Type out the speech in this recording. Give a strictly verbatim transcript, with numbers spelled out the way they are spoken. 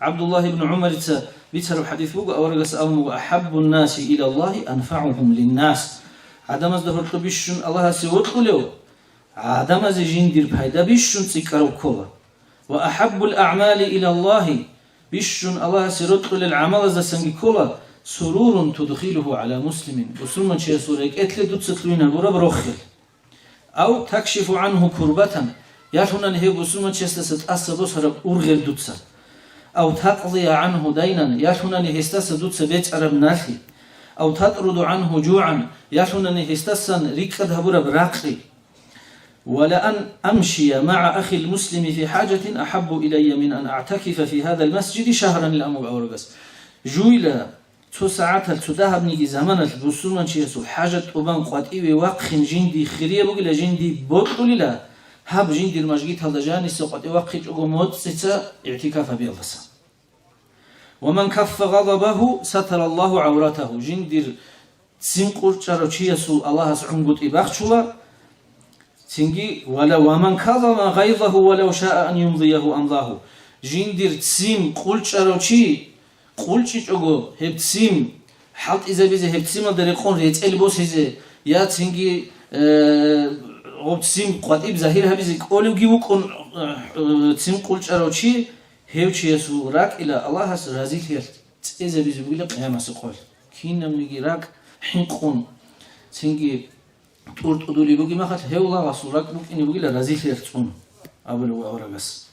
ГӀабдуллагь ибн ГӀумарица бицараб хадис буго, аварагас абун буго: «Ахаббун наси илаллагьи анфагӀугьум линнас». Гьадамазда гьоркьоб бищун Аллагьасе вокьулев, гӀадамазе жиндир пайда бищун цӀикӀкӀараб ккола. «Ва ахаббул аъмали илаллагьи», бищун Аллагьасе рокьулел гӀамалаздасанги ккола: «Сурурун тудхилуху гӀала муслимин», бусурманчиясул рекӀелъе дуца лъугьинабураб рохел. «Ав такшифу гӀанху курбатан», ялъунани гьев бусурманчиясдаса тӀаса босараб ургъел дуца. «Ав такъдия гӀанху дайнан», ялъунани гьесдаса дуца бецӀараб налъи. «Ав татруду гӀанху жугӀан», ялъунани гьесдасан рикӀкӀад гьабураб ракъи. «Ва ла ан амшия магӀа ахил муслими фи хӀажатин ахаббу илайя мин ан аътакифа фи гьадал масжиди шагьран», ил амуг аварагас. Жуйла цо сагӀаталъ, цо дагьабниги заманалъ бусурманчиясул хӀажат тӀубан къватӀиве вахъин жиндие хирияб бугила, жиндие бокьулила, гьаб жиндир мажгиталда жаниса къватӀив вахъичӀого моцӀица игӀтикаф гьабиялдаса. «Ва ман каффа гъадабагьу сатараллагьу гӀавратагьу», жиндир ццин къулчӀарав чиясул Аллагьас гӀунгутӀи бахчула, цинги: «Ва ла, ва ман казама гъайзагьу ва лав шаа ан юмдиягьу амдагьу», жиндир ццин къулчӀарав чи къулчӀичӀого гьеб ццин хӀалтӀизабизе, гьеб цциналда рекъон рецӀел босизе, я цинги, э, гьеб ццин къватӀиб загьир гьабизе кӀолевги вукӀун, э, ццин къулчӀарав чи, гьев чиясул ракӀила Аллагьас разилъиялъ цӀезабизе бугила къиямасеб къоялъ. Кинабниги ракӀ хӀинкъун, цинги тӀуртӀудулеб бугеб мехалъ, гьев лагъасул ракӀ букӀине бугила разилъиялъ цӀун, абулеб буго аварагас.